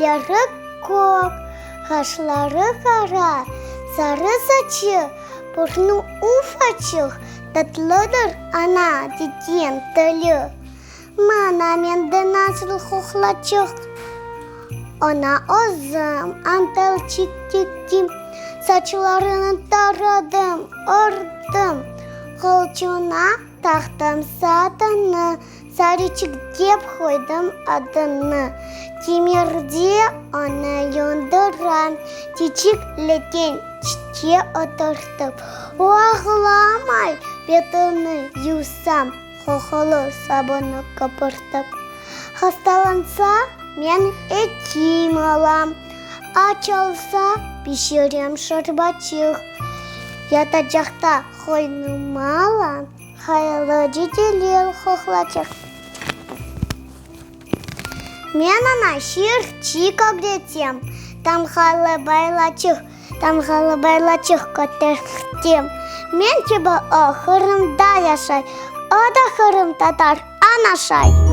Közleri kök, qaşları qara, sarı saçı, burnu ufaçıq, tatlıdır ana degen tili. Mana mende nasıl qoqlaçıq. Oña özüm antalçik tiktim, saçlarını taradım, ördim, qolçuğına taqtım saatını, Sariçik dep qoydım adını. Kimerde onı yondıram, kiçik leken çitke oturtıp, o ağlamay, betini yuvsam, qoqulı sabunı köpürtip. Hastalansa, men ekim olam, aç olsa, pişirem şorbaçıq, yatacaqta qoynuma alam, Hayırlı geceler, qoqlaçıq. Men oña şiirçik ögretem, Tamğalı baylaçıq, tamğalı baylaçıq kötertem. Men kibi o Qırımda yaşay, O da qırımtatar, ana şay.